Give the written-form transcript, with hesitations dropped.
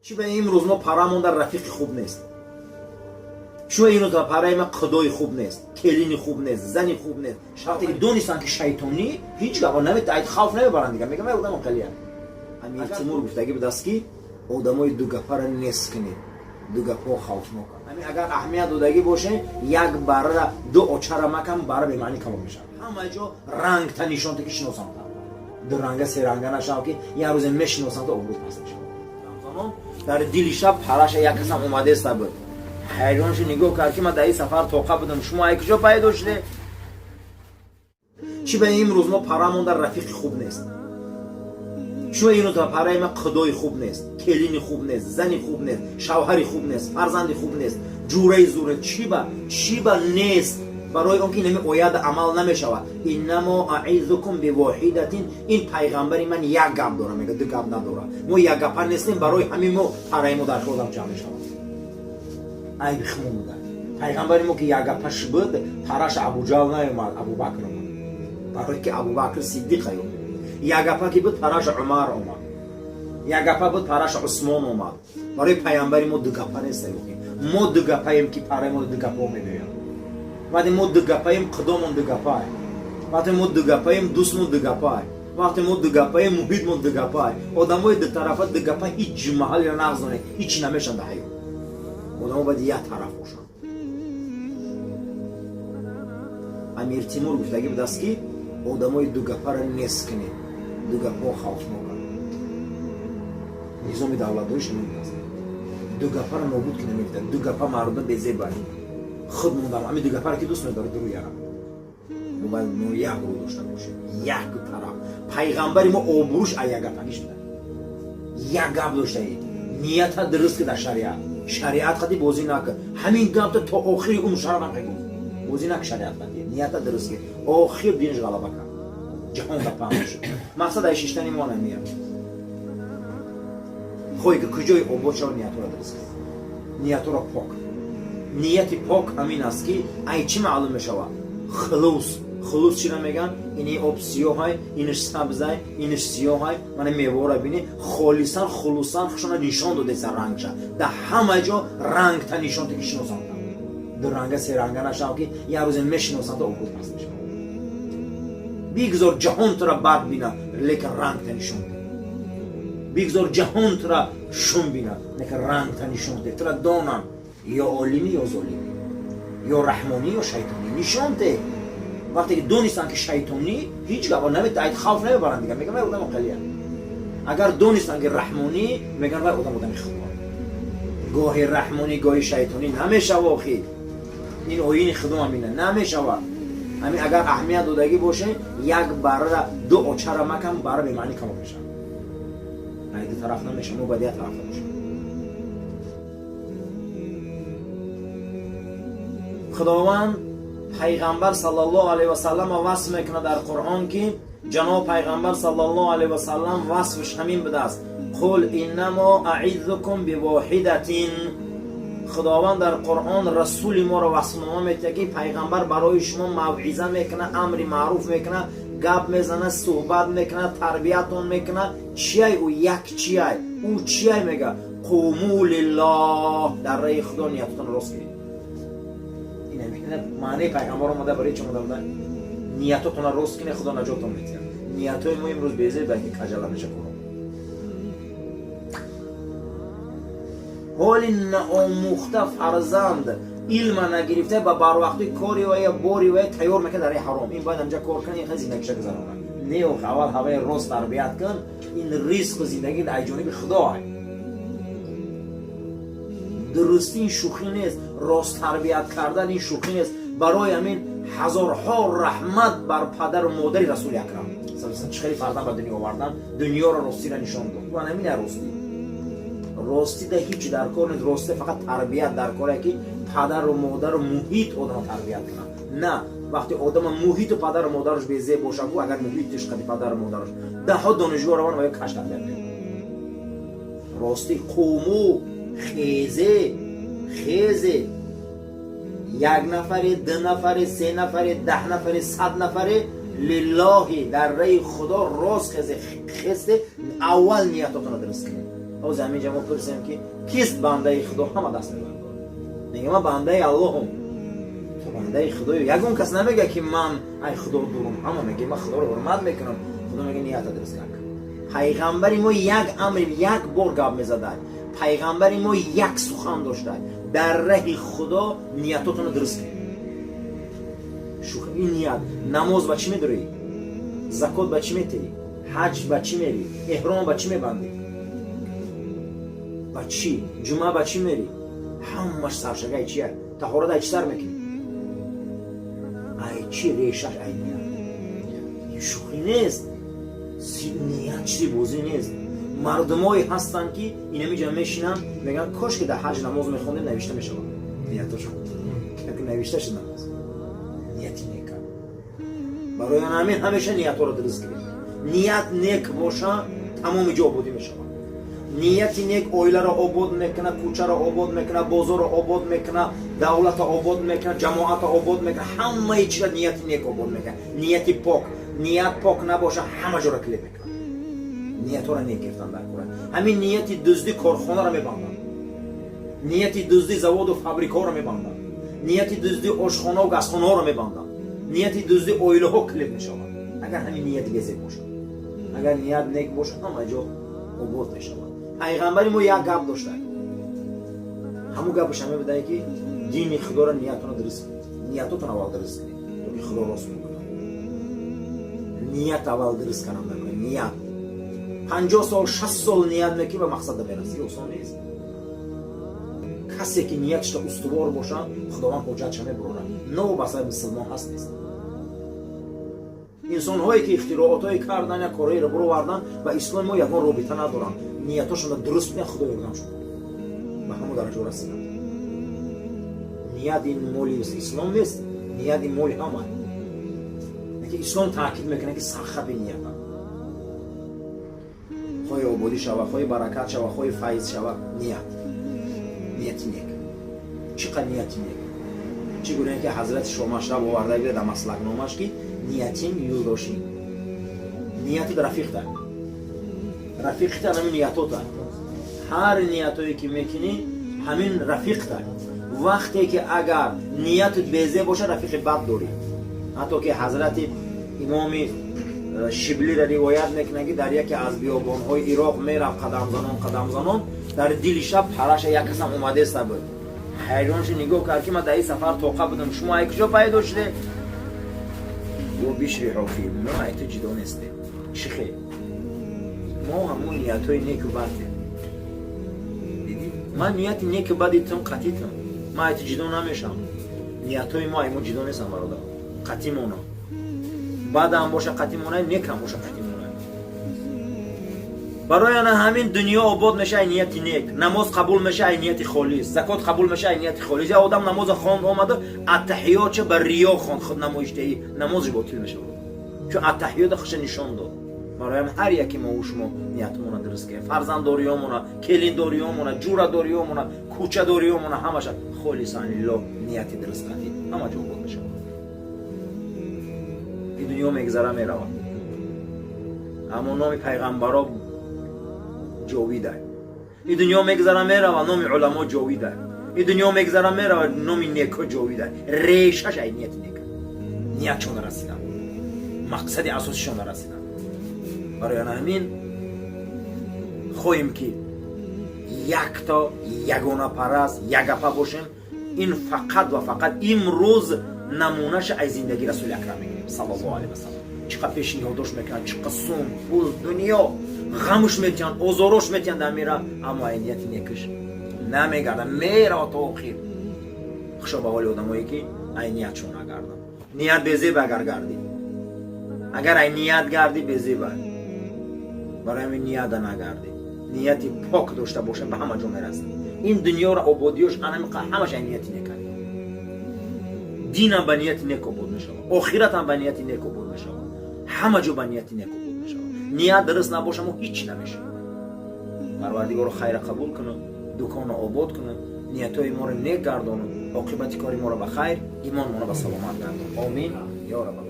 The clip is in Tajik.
Чӣ ба имрӯз мо парамонда рафиқи хуб нест? Чун имрӯз параи ма худои хуб нест, келини хуб нест, зани хуб нест. Вақте ки донистанд, ки шайтонӣ, ҳеҷ гап хавф намебаранд, дига мегӯям, одам қалия. Амир Тимур гуфтагӣ будаст, ки одамои дугапара нест кунед, дугапҳо хавфноканд. Ҳамин агар аҳамият додагӣ боше, як барра ду очара макам, бара бемаъни камол мешавад. Ҳама ҷо рангта нишонта, ки шиносамта. Дуранга серанга нашав, ки як рӯзе мешиносамта, обрӯ паст мешавад. Дар дили шаб параша як касам омадеста буд. Ҳайрон шуд, нигоҳ кард, ки ман дар ин сафар тоқа будам, шумо ай куҷо пайдо шуде? Чӣ ба имрӯз мо парамонда рафиқи хуб нест? Чун имрӯз параи ма худои хуб нест, келини хуб нест, зани хуб нест, шавҳари хуб нест, фарзанди хуб нест, ҷураи зур нест. Чӣ ба нест? Барои он ки инами ояда амал намешавад. Иннамо аизукум бивоҳидатин. Ин пайғамбари ман як гап дора, мега, ду гап надора. Мо як гапа нестем, барои ҳамин мо параи мо дар одам ҷамъ мешавад. Айби хумон буда. Пайғамбари мо ки як гапаш буд, параш Абуҷал наомад, Абубакр омад, барое ки Абубакр Сиддиқ аю. Як гапа ки буд, параш Умар омад. Як гапа буд, параш Усмон омад. Барои пайғамбари мо ду гапа нест. Мо ду гапаем, ки параи мо ду гапао мегӯянд. Вақте мо дугапаем, қудомон дугапай. Вақте мо дугапаем, дӯстмон дугапай. Вақте мо дугапаем, муҳитмон дугапай. Одамои дутарафа, дугапа ҳеҷ маҳаллиро нағз донед, ҳеҷ намешанд дар ҳаёт. Одамо бояд як тараф бошанд. Амир Тимур гуфтагӣ будаст, ки одамои дугапаро нест кунед, дугапҳо хавфноканд. Низоми давлатдориш ҳамин будааст: дугапаро нобуд ки намегуфтад, дугапа мардум безебанд. Худ мондам, ҳамин дугапаро ки дӯст медорад, дуру яра. Мо бояд мо як рӯ дошта бошем, як тараф. Пайғамбари мо обрӯш а якгапагиш буда. Як гап доштаи, нията дуруст ки дар шариат, шариат қади бозӣ накун. Ҳамин гапта то охири умр шарафам гуфт: бозӣ нак шариат қади, нията дуруст ки. Охир динш ғалаба кард, ҷаҳон да паҳн шуд. Мақсад ай шиштани мо намия хоҳе, ки куҷои обод шава, ниятро дуруст кун, ниятро пок. Нияти пок ҳамин аст, ки ай чӣ маълум мешавад? Хулус. Хулус чира мегӯянд? Ини об сиёҳай, иниш сабзай, иниш сиёҳай. Мана мевора бини, холисан, хулусан хушона нишон додеса рангша. Дар ҳама ҷо рангта нишон, ки шиносанд. Дуранга серанга нашав, ки як рӯзе мешиносанд, обрӯ паст мешавад. Бигзор ҷаҳон тура бад бинад, лекин рангта нишон де. Бигзор ҷаҳон тура шум бинад, лекин рангта нишон де. Тура донанд, ё олимӣ, ё золимӣ, ё раҳмонӣ, ё шайтонӣ. Нишон де. Вақте ки донистанд, ки шайтонӣ, ҳеҷ гап хавф намебаранд, дига мегӯям, вай одам қалия. Агар донистанд, ки раҳмонӣ, мегӯянд, вай одам одами хуб. Гоҳи раҳмонӣ, гоҳи шайтонӣ намешава. Охи ин оини худо ҳамина намешавад. Ҳамин агар аҳамият додагӣ боше, як барра ду очара макам, бара бемаъни камол мешавад. Ду тараф намешава, мо бояд як тарафа бошем. Худованд пайғамбар саллаллоҳу алайҳи васаллама васф мекунад дар Қуръон, ки ҷаноб пайғамбар саллаллоҳу алайҳи васаллам васфш ҳамин будааст: қул иннамо аизукум бивоҳидатин. Худованд дар Қуръон расули моро васфнома метиҳад, ки пайғамбар барои шумо мавъиза мекунад, амри маъруф мекунад, гап мезанад, суҳбат мекунад, тарбиятон мекунад. Чияй ӯ? Як чияй ӯ? Чияй мега? Қуму лиллоҳ, дар раи Худо ниятотон рост кунед. Маънии пайғамбар омада барои чӣ омада буда? Ниятотонро рост кунед, Худо наҷотон метиҳад. Ниятҳои мо имрӯз безеб, ки каҷала меша кунам. Ҳоли наомӯхта фарзанд, илма нагирифта, ба барвақти кори вая, бори вая тайёр мекунад дар ҳаром. Ин бояд ҳамҷа кор кун, ин хел зиндагиша гузаронад. Не, ох, аввал ҳаваи рост тарбият кун. Ин ризқу зиндагӣ аз ҷониби Худо. Дурустӣ ин шӯхӣ нест, рост тарбият кардан ин шӯхӣ нест. Барои ҳамин ҳазорҳо раҳмат бар падару модари Расули Акрам. Чӣ хеле фарзанд ба дунё овардан, дунёро ростиро нишон дод. Ман ҳамин ростӣ. Ростӣ да ҳеҷ дар кор нест, ростӣ фақат тарбият дар коре, ки падару модару муҳит одама тарбият кунад. На вақте одама муҳиту падару модараш безеб бошад, ку агар муҳитиш қади падару модараш даҳо донишгоҳ раван ва ё каш тарбият мекунад. Ростӣ қуму, хезе, хезе, як нафаре, ду нафаре, се нафаре, 10 нафаре, 100 нафаре, лиллоҳи, дар раи Худо рост хезе, хесте. Аввал ниятотонро дуруст кунед. Ҳозир ҳамин ҷа мо пурсем, ки кист бандаи Худо, ҳама даст мебардорад, мега: «Ман бандаи Аллоҳум». Ту бандаи Худоё? Ягон кас намега, ки ман ай Худо дурум. Ҳама мега: «Ман Худоро ҳурмат мекунам». Худо мега: «Нията дуруст кард». Пайғамбари мо як амр, як бор гап мезадад. Пайғамбари мо як сухан доштад: «Дар раҳи Худо ниятотонро дуруст кунед». Ин ният. Намоз ба чӣ медорӣ? Закот ба чӣ метиҳӣ? Ҳаҷ ба чӣ мерӣ? Эҳром ба чӣ мебандӣ? Ба чӣ? Ҷумъа ба чӣ мерӣ? Ҳамаш саршагаи чия? Таҳорат ай чӣ сар мекунӣ? Ай чӣ? Решаш ай ният. Шӯхӣ нест ният, чизи бозӣ нест. Мардумое ҳастанд, ки инамиҷа мешинанд, мегӯянд: «Кош ки дар ҳаҷ намоз мехондем, навишта мешавад ниятошон». Навишта шуд намоз, нияти нека. Барои ҳамин ҳамеша ниятҳоро дуруст кунед. Ният нек боша, тамоми ҷо ободӣ мешавад. Нияти нек оиларо обод мекунад, кӯчаро обод мекунад, бозорро обод мекунад, давлатро обод мекунад, ҷамоатро обод мекунад, ҳамаи чизро нияти нек обод мекунад. Нияти пок. Ният пок набоша, ҳама ҷоро клеб мекунад. Ниятҳоро нек гирифтан дар кора. Ҳамин нияти дуздӣ корхонаро мебандад, нияти дуздӣ заводу фабрикаҳоро мебандад, нияти дуздӣ ошхонаву газхонаҳоро мебандад, нияти дуздӣ оилаҳо клеб мешавад, агар ҳамин нияти безеб бошад. Агар ният нек бошад, ҳама ҷо обод мешавад. Пайғамбари мо як гап дошта, ҳамун гапаш ҳаме будае, ки дини Худоро ниятона дуруст кунед, ниятотон аввал дуруст кунед, то ки Худо рост мекунад. Ният аввал дуруст кардан накунед. Ният 50 сол, 60 сол ният мекунӣ, ба мақсада мерасӣ. Осон нест. Касе ки нияташта устувор бошад, Худованд ҳоҷатша мебурорад. Новобаста мусулмон ҳаст, нест. Инсонҳое ки ихтироотҳое кардан, як корҳоеро буровардан, ба исломи мо ягон робита надоранд, ниятошонро дуруст бинад, Худо ёрдамшон, ба ҳамон дараҷо расиданд. Ният ин моли ислом нест, ният ин моли ҳама. Лекин ислом таъкид мекунад, ки сархаби нията. Хоҳи ободӣ шава, хоҳи баракат шава, хоҳи файз шава, ният, нияти нек. Чӣ қадр нияти нек? Чӣ гуна ки ҳазрати Шомашраб оварда буда дар маслакномаш, ки ниятин юлдошин, ниятит рафиқта, рафиқта ҳамин ниятота. Ҳар ниятое ки мекунӣ, ҳамин рафиқта. Вақте ки агар ниятат безеб бошад, рафиқи бад дорӣ. Ҳатто ки ҳазрати имоми Шиблиро ривоят мекунад, ки дар яке аз биёбонҳои Ироқ мерафт қадамзанон, қадамзанон, дар дили шаб параша як касам омадеста буд. Ҳайрон шуд, нигоҳ кард, ки ман дар ин сафар тоқа будам, шумо ай куҷо пайдо шуде? Гӯ: «Бишри Ҳофӣ, мо ай ту ҷидо нестем». Чӣ хел? Мо ҳамун ниятҳои неку бадем. Дидӣ, ман нияти неку бади тум қатитам, ман ай ту ҷидо намешавам. Ниятҳои мо ай мо ҷидо нестам, бародар, қатӣ мона. Бадам боша, қатӣ монай, некам боша, қатӣ монай. Барои ана ҳамин дунё обод меша ай нияти нек, намоз қабул меша ай нияти холис, закот қабул меша ай нияти холис. Я одам намоза хонд, омада аттаҳиётша ба риё хонд, худнамоишдиҳӣ, намозаш ботил мешавад, чун аттаҳиёта хуша нишон дод. Барои ҳар яке мо шумо ниятмона дуруст кунем, фарзанддориёмона, келиндориёмона, ҷӯрадориёмона, кӯчадориёмона, ҳамаша холисан лиллоҳ, нияти дуруст қатӣ, ҳама ҷо обод мешавад. Ин дунё мегзара, меравад, аммо номи пайғамбаро ҷовида. Ин дунё мегзара, мерава, номи уламо ҷовида. Ин дунё мегзара, мерава, номи неко ҷовида. Решаш ай нияти нека, ниятшон расидан, мақсади асосишон расидан. Барои ана ҳамин хоҳем, ки якто ягонапараст, ягапа бошем. Ин фақат ва фақат имрӯз намунаша аз зиндагии Расули Акрам мегирем, саллаллоҳу алайҳи васалам. Чӣ қадр пешниҳодош мекунад, чӣ қадр сум, пул, дунё ғамш метиҳанд, озорош метиҳанд дар мира, аммо ай нияти некиш намегардад, мерава то охир. Хушо ба ҳоли одамое, ки ай ниятшон нагарданд. Ният безеб агар гардӣ, агар ай ният гардӣ, безеба. Барои ҳамин нията нагардӣ, нияти пок дошта бошем, ба ҳама ҷо мерасем. Ин дунёро ободиёш ҳамаш ай нияти нек. Динам ба нияти нек обод мешавад, охиратам ба нияти нек обод мешавад, ҳама ҷо ба нияти нек обод мешавад. Ният дуруст набоша, мо ҳеҷ намешавад. Парвардигоро хайра қабул куну, дуконро обод куну, ниятҳои моро нек гардону, оқибати кори моро ба хайр, имон моро ба саломат гардон. Омин, ё раббал.